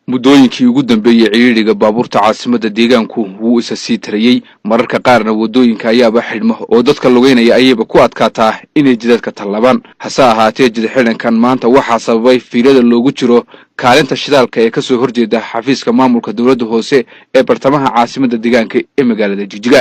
Muddooyinkii ugu dambeeyey, cidhiidhiga baabuurta caasimadda deegaanku wuu isa sii tarayey. Mararka qaarna waddooyinka ayaaba xidhma oo dadka lugaynaya ayayba ku adkaataa inay jidadka tallaabaan. Hase ahaatee, jid xidhankan maanta waxaa sababay fiilada loogu jiro kaalinta shidaalka ee kasoo horjeeda xafiiska maamulka dowladda hoose ee bartamaha caasimadda deegaanka ee magaalada Jigjiga.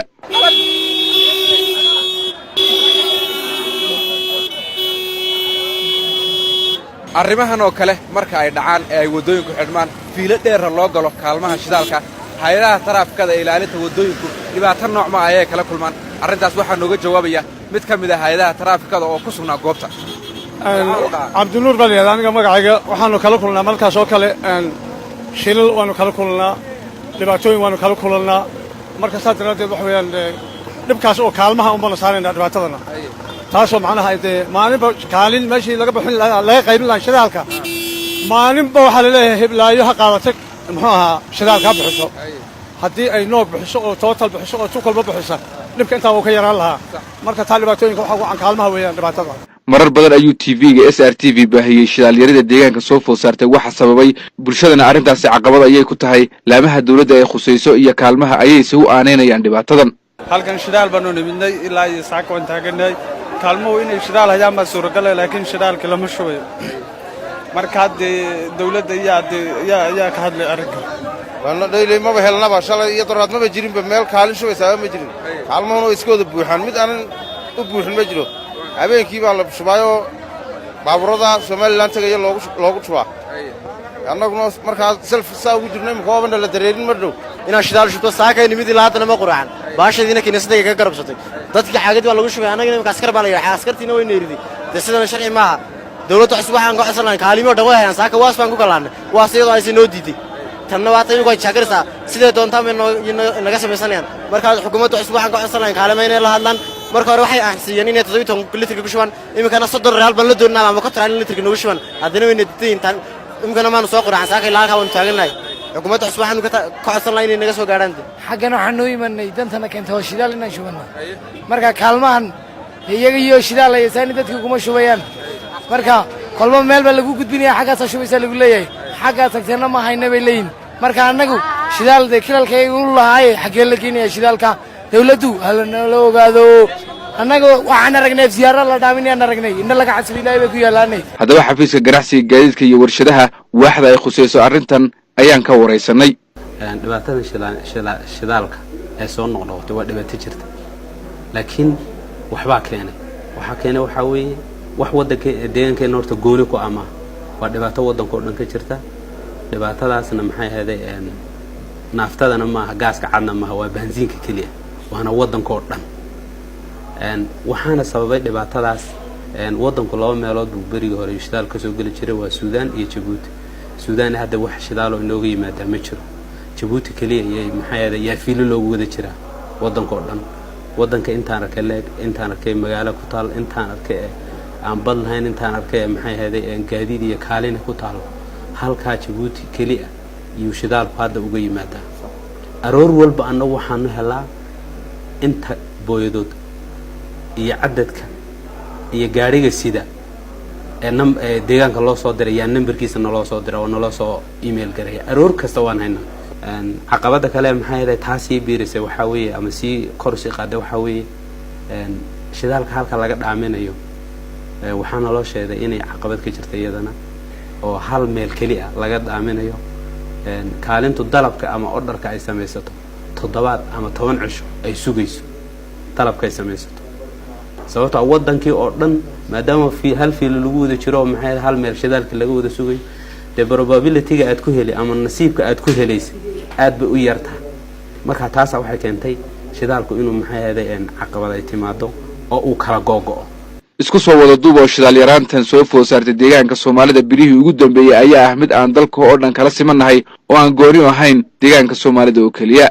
Arrimahan oo kale marka ay dhacaan ee ay waddooyinku xidhmaan, fiilo dheerra loo galo kaalmaha shidaalka, hay-adaha taraafikada ee ilaalinta waddooyinku dhibaato noocma ayay kala kulmaan. Arrintaas waxaa nooga jawaabaya mid ka mid ah hay-adaha taraafikada oo ku sugnaa goobta. Cabdinuur baa la yihahda aniga magacayga. Waxaanu kala kulnaa markaas oo kale shilal waanu kala kulnaa, dhibaatooyin waanu kala kulannaa. Marka saas daraaddeed, waxa weeyaan dhibkaas oo kaalmaha unbaanu saaraynaa dhibaatadana, taasoo macnaha dee maalinba kaalin meeshii laga bixin lahaa, laga qaybin lahaa shidaalka, maalinba waxaa laleeyahay hiblaayo ha qaadatay, muxuu ahaa, shidaalka ha bixiso. Haddii ay Noog bixiso oo Total bixiso oo tukalba bixisa, dhibka intaa wuu ka yaraan lahaa. Marka taa dhibaatooyinka waxaa wacan kaalmaha weeyaan dhibaatada. Marar badan ayuu TV-ga SRTV baahiyey shidaalyarida deegaanka soo food saartay waxa sababay. Bulshadana arrintaasi caqabad ayay ku tahay. Laamaha dowladda ee khusayso iyo kaalmaha ayayse u aanaynayaan dhibaatadan. Halkan shidaal baanu nimidnay, ilaa iyo saaka waan taagannahay. Kaalmuhu inay shidaal hayaan baa suuragala, laakiin shidaalka lama shubayo. Marka haddee dawladda iyaa dee yaa ka hadlay arrinka. Waana dhayley, maba helnaba. Shalay iyo doraad maba jirinba, meel kaalin shubaysaaba ma jirin. Kaalmahuna way iska wada buuxaan, mid aanan u buuxin ma jiro. Habeenkii baa la shubaayoo baabuurada Somaliland tegaya loogu shubaa. Annaguna markaa self saa ugu jirno, imika waabana la dareerin mar dhow. Inaan shidaal shubto saakay nimid, ilaa haddana ma quraacan. Baashadiina kiniisadayga ka garabsatay. Dadkii xaagadii baa lagu shubay, annagana imika askar baa la yidhi, askartiina way neeriday. Dee sidana sharci maaha. Dawladda cusub waxaan ka codsan lahayn, kaalimo dhan way hayaan. Saaka waas baan ku galaannay, waas iyadoo aysan noo diiday. Tanna waata imika way jaagaraysaa, siday doontaan bay naga samaysanayaan. Markaa xukuumadda cusub waxaan ka codsan lahayn kaalimo inay la hadlaan. Marka hore waxay ahsiiyeen inay 17 litirka ku shubaan, iminkana 30 real baan la doonaa ama 50 real in litirka noogu shubaan. Haddana wayna diidayin tan. Iminkana maanu soo quraacan, saaka ilaa halkaa waanu taagannahay. Xukuumadda cusub waxaanu ka codsan lahaa inay naga soo gaadhaan. Xaggan waxaan noo imanay, dantana keentay oo shidaal inaan shubanno. Marka kaalmahan iyaga iyo shidaal ayasaani dadka kuma shubayaan. Marka kolba meel baa lagu gudbinaya, xaggaasaa shubaysaa lagu leeyahay, xaggaa tagteenna ma hayna bay leeyihin. Marka annagu shidaal dee kilalkayga u lahaaye, xaggee la keenaya shidaalka? Dawladdu halanala ogaado. Annaga waxaan aragnay siyaaro la dhaaminayaan aragnay, inna laga casbi Ilaahay bay ku yaalaanay. Haddaba, xafiiska ganacsiga, gaadiidka iyo warshadaha, waaxda ay khusayso arrintan ayaan ka waraysanay. Dhibaatadan shidaalka ee soo noqnoqotay waa dhibaato jirta, laakiin waxbaa keenay. Waxaa keenay waxaa weeye wax waddanka deegaankeena horta gooni ku ama waa dhibaato waddanka oo dhan ka jirta. Dhibaatadaasna maxay ahayday? Naaftadana maaha, gaaska cadna maaha, waa baansiinka keliya, waana waddanka oo dhan. Waxaana sababay dhibaatadaas, waddanku laba meelood buu berigii hore shidaal kasoo geli jiray, waa Suudaan iyo Jabuuti. Suudaan hadda wax shidaaloo inooga yimaadaa ma jiro. Jabuuti keliya iyo maxay ahayday yaa fiilo loogu wada jiraa waddanka oo dhan. Waddanka intaan arkay leeg, intaan arkay magaalo ku taal, intaan arkay ee aan bad lahayn, intaan arkay ee maxay ahayday gaadiid iyo kaalina ku taalo, halkaa Jabuuti keliya iyuu shidaalku hadda uga yimaadaa. Aroor walba annagu waxaanu helaa inta booyadood iyo cadadka iyo gaadhiga sida ee nam ee deegaanka loo soo diray, yaa nambarkiisa naloo soo dira oo naloo soo email garaya. Aroor kasta waan haynaa. Caqabada kale maxay ahayd taa sii biirisay waxaa weeye ama sii kor sii qaaday waxaa weeye shidaalka halka laga dhaaminayo. Waxaa naloo sheegay inay caqabad ka jirta iyadana oo hal meel keli ah laga dhaaminayo. Kaalintu dalabka ama orderka ay samaysato 7 ama 10 cisho ay sugayso dalabka ay samaysato, sababto a waddankii oo dhan maadaama fi hal fiilo lagu wada jiro oo maxay hal meel shidaalka laga wada sugayo, dee probability-ga aad ku heli ama nasiibka aad ku helaysa aad bay u yartahay. Marka taasa waxay keentay shidaalku inuu maxay ahayday caqabad ay timaado oo uu kala googo'o. Isku soo wada duub oo shidaal yaraantan soo food saartay deegaanka Soomaalida birihii ugu dambeeyey ayaa ah mid aan dalka oo dhan kala simannahay oo aan gooni u ahayn deegaanka Soomaalida oo keliya.